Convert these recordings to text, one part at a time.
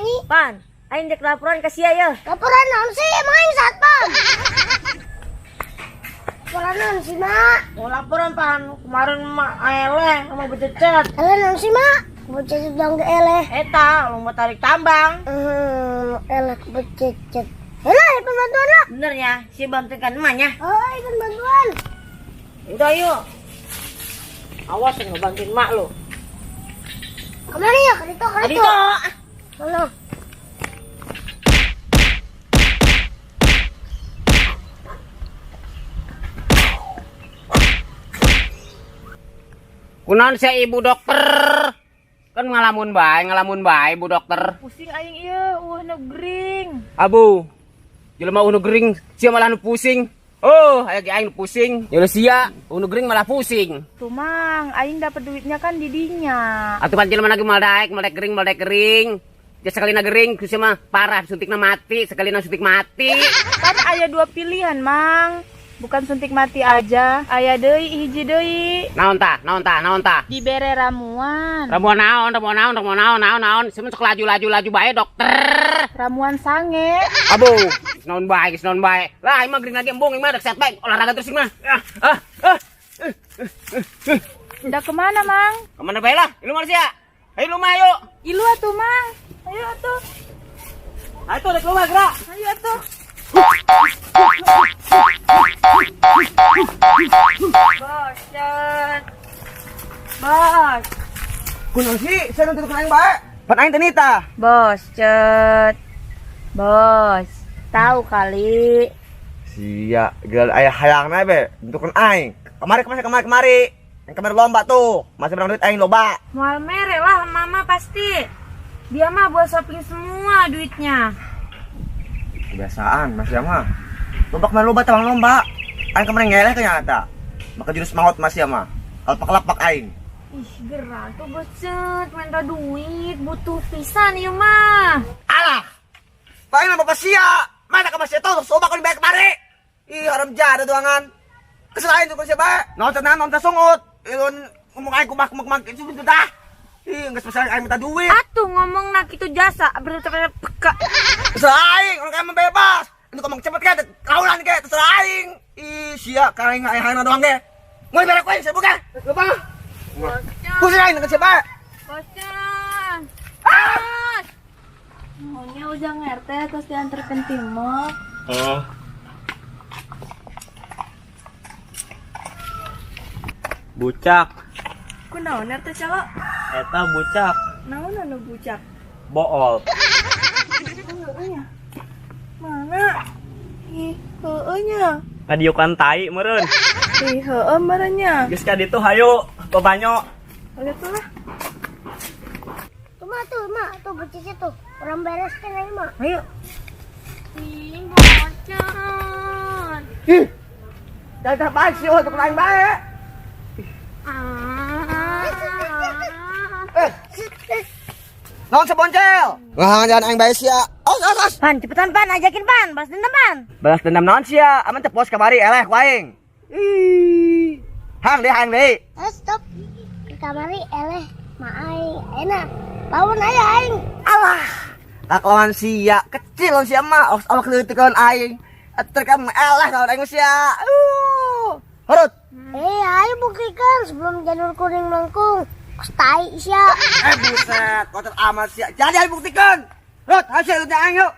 nyanyi. Pan, aing dek laporan ka sia ya. Laporan naon sih? Emang aing satpam. Laporan naon sih, Mak? Mau laporan, Pan. Kemarin mak eleh sama bececet. Eleh naon sih, Mak? Bececet dong ke eleh. Eta, lomba tarik tambang. Eleh bececet. Eleh, ikut bantuan lah. Bener ya, si bantukan emaknya. Oh, ikut bantuan. Udah yuk. Awas yang ngebantuin mak lo. Kemana ya? Kerito, kerito. Mana? Kunaon sia ibu dokter? Kan ngalamun bae ibu dokter. Pusing aing ieu, eueuh nu gering. Abu. Jelema nu gering, sia malah nu pusing. Oh, aya ge aing nu pusing. Ya sia, nu gering malah pusing. Tuh Mang, aing dapat duitnya kan di dinya. Atuh pan jelema lagi mal daek, mal daek gering. Ja sakalina gering, sia mah parah, suntikna mati, sakalina suntik mati. Kan aya dua pilihan, Mang. Bukan suntik mati aja, aya deui hiji deui. Naon tah? Naon tah? Naon tah? Dibere ramuan. Ramuan naon? Ramuan naon? Ramuan naon? Naon naon? Sia mah sok laju bae dokter. Ramuan sange. Abu, geus naon bae, geus naon bae. Lah, ieu mah gering lagi embung, ieu mah rek sehat bae, olahraga terus ieu mah. Ah, ah, ah. Udah kemana, Mang? Kemana bae lah? Ilu mana sia? Ayo lu mah ayo. Ilu atuh, Mang. Ayo atuh. Ayo tuh rek lu mah gerak. Ayo atuh. Bos, bos. Kunaon sih? Saya nuntut aing bae. Pan aing teh nita. Bos, cet. Bos, tahu kali. Sia, gila aya hayangna be, bentukan aing. Kemari kemari kemari kemari. Yang kemarin lomba tuh, masih berang duit aing loba. Mual mere lah mama pasti. Dia mah buat shopping semua duitnya. Kebiasaan Mas ya mah. Lomba kemarin lomba tabang lomba. Aing kemarin ngeleh ternyata. Maka jurus maut Mas ya mah. Kalpak-kalapak aing. Ih, gerak tuh bocet, minta duit, butuh pisan ieu mah. Alah. Paling nama sia. Mana ke Mas ya tuh soba kalau dibayar kemari. Ih, haram jadah doangan. Kesel aing tuh sia bae. Nonton nonton sungut. Ilun ngomong aing kumak kumak itu dah. Ih, geus pesan aing minta duit. Atuh ngomong nak itu jasa berarti peka. Terserah aing, orang kaya bebas. Ini ngomong cepet kayak kaulan kayak terserah aing. Ih, sia karing aing aing doang ge. Mau dibayar ku aing sia buka. Lupa. Pusing aing dengan siapa? Bocah. Ah! Maunya ujang RT terus diantarkan Timo. Oh. Bucak. Kunaon RT calo? Eta bucak. Naon anu bucak? Bool. Heueuh. Mana? Ih, heueuh nya. Ngadiukan tai meureun. Ih, heueuh meureun nya. Geus ka ditu hayu, babanyo. Oke tuh lah. Tuh, Mak, tuh, Mak, tuh bececet tuh. Orang bereskan aja, Mak. Ayo. Ih, bocor. Ih. Jangan baik sih, oh, tukang aing bae. Eh. Naon seboncel? Wah, jangan aing bae sia. Os, os, os. Pan, cepetan Pan, ajakin Pan, balas dendam Pan. Balas dendam naon sia? Aman teh pos kamari eleh ku aing. Ih. Hang deh, hang deh. Eh, stop. Kamari eleh, mak aing enak. Lawan aya aing. Alah. Tak lawan sia, kecil lawan sia mah, os awak leutik lawan aing. Atur kamu eleh lawan aing sia. Horut. Eh, ayo buktikan sebelum janur kuning melengkung. Tai sia. Eh buset, kotor amat sia. Jadi ayo buktikan. Rut, hasil lutnya aing yuk.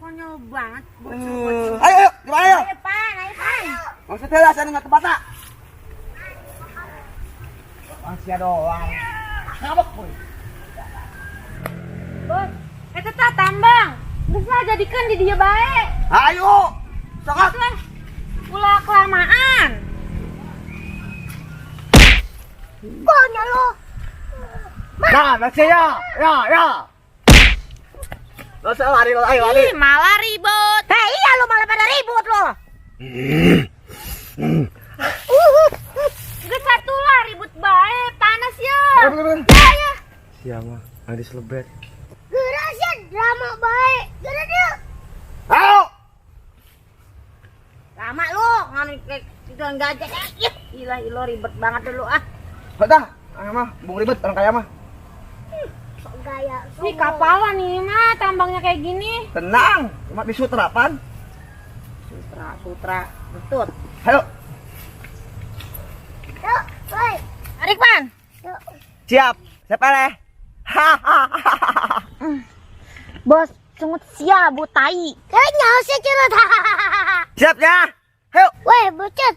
Konyol banget. Ayo, ayo, gimana ayo? Ayo Pan, ayo Pan. Maksudnya lah, saya nggak kebata. Sia doang. Ngabek boy. Bos, eta tah tambang. Geus lah jadikeun di dieu bae. Ayo. Sok. Lah, ulah kelamaan. Konyol lo. Nah, masih ya. Ya, ya. Lo saya lari, ayo lari. Ih, malah ribut. Hei, iya lo malah pada ribut lo. Geus satu lah ribut bae, panas ya. Ya, ya. Siapa? Ada selebet. Geura sia drama bae. Geura dia. Ayo. Lama lu nganu itu gajah. Ih, ilah ilah ribet banget dulu ah. Udah, ayo mah, bung ribet orang kaya mah. Sok gaya. Gaya. Ini kapalan nih mah tambangnya kayak gini. Tenang, cuma di sutra pan. Sutra, sutra, betul. Ayo. Yuk, woi. Tarik, Pan. Yuk. Siap. Siapa leh? Hahaha. Bos, sungut sia bu tai. Kayaknya sih curut. Siap ya. Ayo. Weh, bocet.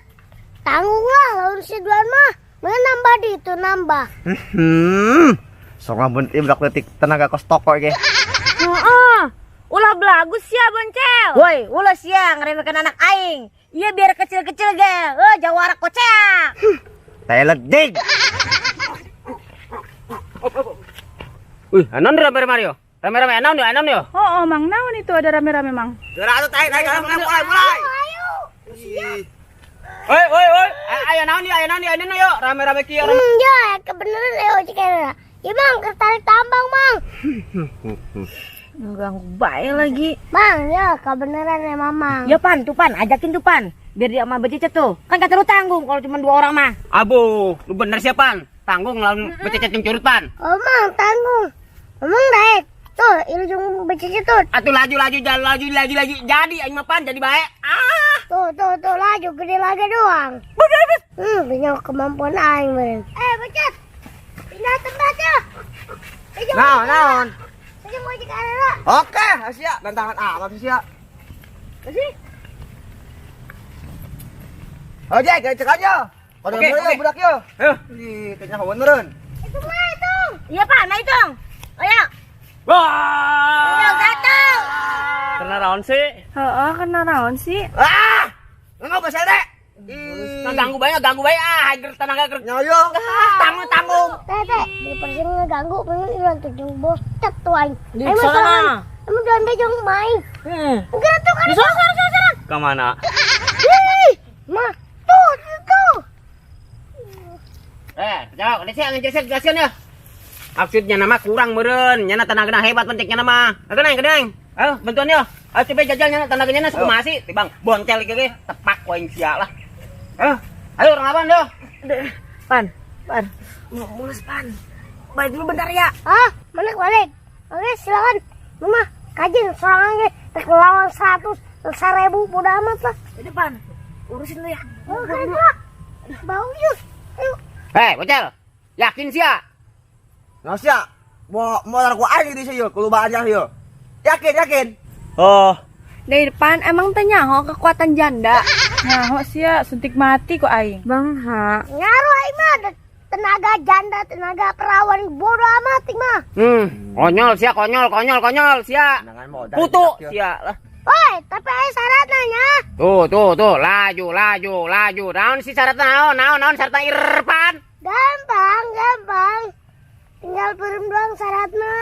Tanggung lah lawan si duan mah. Mana nambah di itu nambah. Sok lamun ieu budak leutik tenaga kos toko ge. Heeh. Ulah belagu sia boncel. Woi, ulah sia ngeremehkan anak aing. Iya biar kecil-kecil ge. Eh, jawara koceak. Teh ledig. Wih, anon rame-rame yo. Rame-rame anon yo, anon yo. Oh, oh, Mang, naon itu ada rame-rame, Mang? Gerak atuh tarik, tarik, mulai, mulai, mulai. Ayo. Woi, woi, woi. Ayo naon yo, ayo naon yo, ayo yo. Rame-rame kieu. Ya, kebenaran ayo cek. Ya bang, tertarik tambang bang. Ngeganggu bae lagi. Bang, ya kebenaran ya mamang. Ya Pan, tuh Pan, ajakin tuh Pan. Biar dia sama bececet tuh. Kan kata lu tanggung kalau cuma 2 orang mah. Abu, lu bener sih Pan. Tanggung lawan bececet yang curut Pan. Oh mang, tanggung. Omong daek. Tuh, ini jeung bececet tuh. Atuh laju laju jalan laju laju laju jadi aing mah Pan jadi bae. Ah. Tuh, tuh, tuh laju gede lagi doang. Punya kemampuan aing meureun. Eh, becet. Pindah tempat ya. Naon, naon. Oke, siap. Tantangan amat sih siap. Sini. Oke, cek aja. Kalau Oke, okay, oke. budak yo. Ayo. Ih, kayaknya beneran. Itu mah hitung. Iya Pan, nah hitung. Ayo. Wah. Satu. Kena naon sih? Heeh, kena naon sih? Ah! Enggak bahasa dek. Ih, Ngeganggu bae, ngeganggu bae. Ah, ger tenaga ger. nyoyo. Tanggung tanggung. Teh, teh, daripada ngeganggu, pengen ilang tuh jeung bocet tuh aing. Di Aing mah sana. sorangan. Emang jangan bejong main. Enggak tuh kan. Di sana, sana, sana, sana. Kemana? Ih, mah, tuh, tuh, tuh. Eh, jauh, ini sih angin gesek gaskeun ya. Maksudnya nama kurang meureun, nyana tenagana hebat pentingnya nama. Keneng, keneng. Ayo, bantuan yo. Ayo coba jajal nyana tenaganya na kumaha sih? Tibang bontel iki ge tepak ku aing sia lah. Ayo, ayo orang lawan yo. Pan, Pan. Mau mulus, Pan. Balik dulu bentar ya. Ah, mana balik? Oke, silakan. Mama, kajin sorangan ge rek lawan 100, 1000 bodo amat lah. Udah, Pan. Urusin lu ya. Oh, keren lah. Bau yuk. Ayo. Hei, bocel. Yakin sia? Nah, sia. Mau mau taruh gua aing di sini yo, kelubaan yo. Yakin, yakin. Oh, Dari depan emang teh nyaho kekuatan janda. Nyaho sia, suntik mati kok aing. Bang Ha. Ngaruh aing mah tenaga janda, tenaga perawan bodo amat aing mah. Konyol sia, konyol, konyol, konyol sia. Putu sia lah. Woi, tapi aing syaratnya nya. Tuh, tuh, tuh, laju, laju, laju. Naon sih syaratnya naon, naon, naon syaratnya Irfan? Gampang, gampang. Tinggal perem doang syaratnya.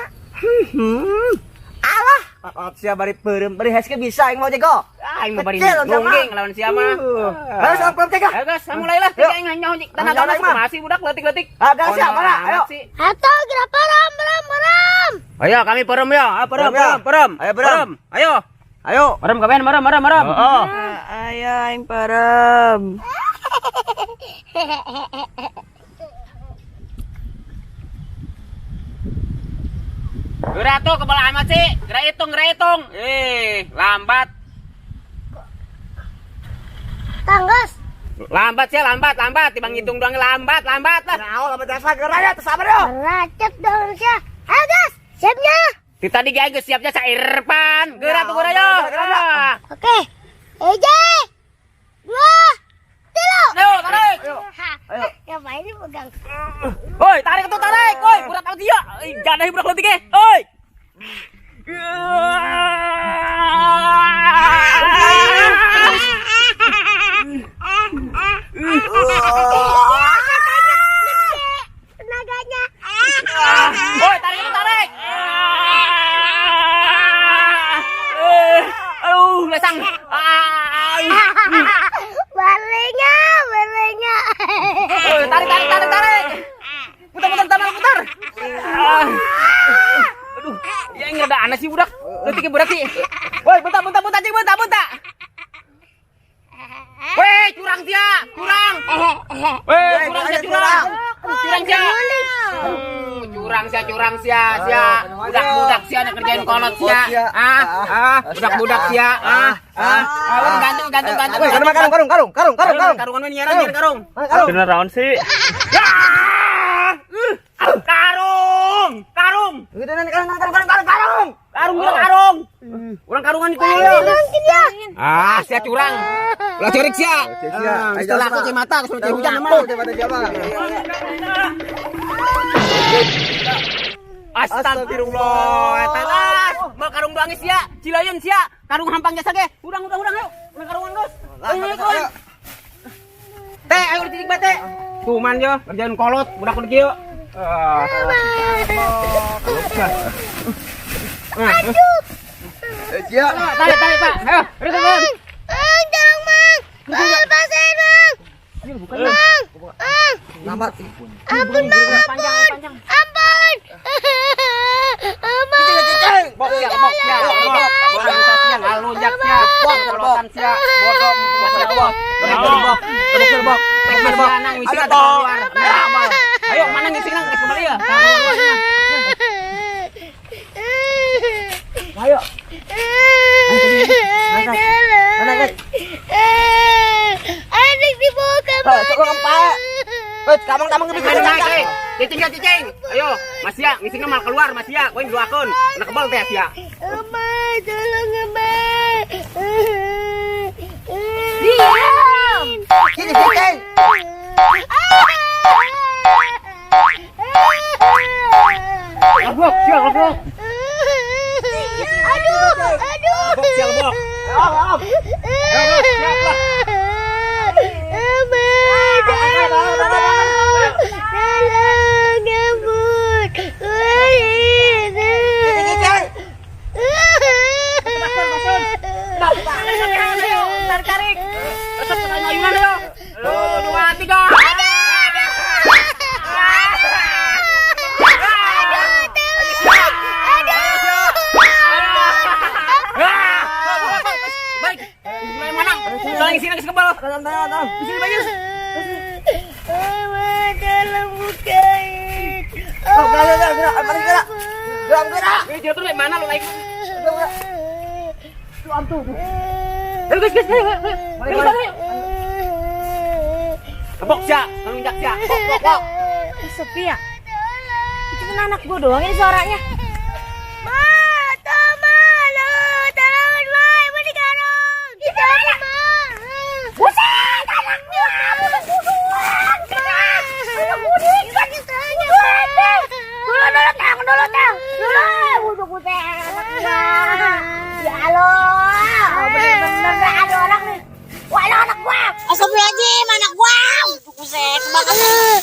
Alah, maaf sia bari perem, bari heske bisa aing mau jago. Ah, aing mau bari Kecil, nungging lawan sia mah. Ayo sama perem jago. Ayo gas, mulai lah. Aing nyaho tenaga Ayo, mah masih budak letik-letik. Ah, gas ya, mana? Ayo. Atau kira perem, perem, perem. Ayo kami perem ya. Ayo perem, Perem ya. perem, perem. Ayo, perem. Ayo. Ayo. Perem kabehan, merem, merem, merem. Oh. Ayo aing perem. Gerak tuh kepala amat sih. Gerak hitung, gerak hitung. Eh, lambat. Tanggas. Lambat sih, lambat, lambat. Tibang hitung doang lambat, lambat lah. Nah, lambat dasar gerak ya, terus sabar yo. Meracet dong sia. Ayo gas, siapnya. Di tadi ge geus siapnya sa Irfan. Gerak tuh gerak yo. Gerak, Oke. Eje. 2 3. Ayo, tarik. Ayo. Ngapain ini pegang? Oi, tarik tuh, tarik. Oi, berat amat dia. Jangan budak leutik ge. Oi. Tenaganya. Oi, tarik tuh, tarik. Aduh, lesang. Balenya, balenya. Oi, tarik, tarik, tarik, tarik. Putar, putar, putar, putar. Aduh, ya ini rada aneh sih budak. Leutiknya berat sih. Woi, bentar, bentar, bentar, cing, bentar, bentar. Weh, curang dia, curang. Weh, curang dia, curang. Curang dia. Curang sia, curang sia, sia. Budak-budak sia nak kerjain kolot sia. Ah, ah, budak-budak sia. Ah, ah. Ah, gantung, gantung, gantung. Weh, karung, karung, karung, karung, karung, karung. Karungan we nyiaran, nyiaran karung. Karung. Bener naon sih? Karung, karung. Gitu nanti karung, karung, karung, karung, karung. Karung gua karung. Urang karungan itu ya. Ah, sia curang. Ulah curik sia. Sia. Setelah aku mata, aku sudah hujan mah. Mata siapa? Astagfirullah. Eta lah. Mau karung doang sia, cilayeun sia. Karung hampang jasa ge. Urang urang urang ayo. Urang karungan geus. Ayo ayo. Teh, ayo dititik bae teh. Tuh man yo, kerjaan kolot, budak kudu kieu. Ah. Aduh. Sia. Tarik, tarik, Pak. Ayo, terus, terus. Mang, tolong Mang. Mang, lepasin Mang. Mang, Mang. Lambat. Ampun Mang, ampun. Ampun. Ampun. Bok sia, bok sia, bok. Bok sia, ngalunjak sia, bok kolotan sia, bodoh masalah bok. Bok, bok, bok. Tek bok, nang ngisi keluar. Ayo, mana ngisi nang kembali ya. Ayo. Mana, guys? Anak dibawa ke mana? Tolong, Pak. Eh, kamang-kamang Cicing, cicing, cicing, cicing. Ayo, Mas ya, ngisinya malah keluar, Mas ya. Kowe nduakon. Kena kebal teh ya. Ama, tolong Ama. Diam. Cicing, cicing. Lebok, sia, lebok. Aduh, aduh. Lebok, sia, lebok. Ama, tolong, tolong, ampun. Tarik, tarik. Ayunan ayo. 2, 3. Baik. Mulai mana? Soalnya ngisi nangis kebal. Tangan, tangan, tangan. Di sini Bayu. Ama, tolong bukain. Oh, gerak, gerak, gerak. Mari gerak. Gerak, gerak. Ini jatuh dari mana lu naik? Tuh, am tuh. Ayo guys, guys, ayo, ayo. Ayo, ayo. Lebok sia, ngelunjak sia. Bok, bok, bok. Ih, sepi ya? Itu cuma anak gua doang ini suaranya. Ma, tolong, tolong, Ma, ibu di karung. Di karung, Ma. Buset, anak gua. Udah buduan. Udah budik. Dulu, dulu, tang, dulu, tang. Dulu, budu buset, anak gua. Ya Allah. Bener-bener ada orang nih. Wah, anak gua. Astagfirullahaladzim, anak gua. Buset, kebakaran.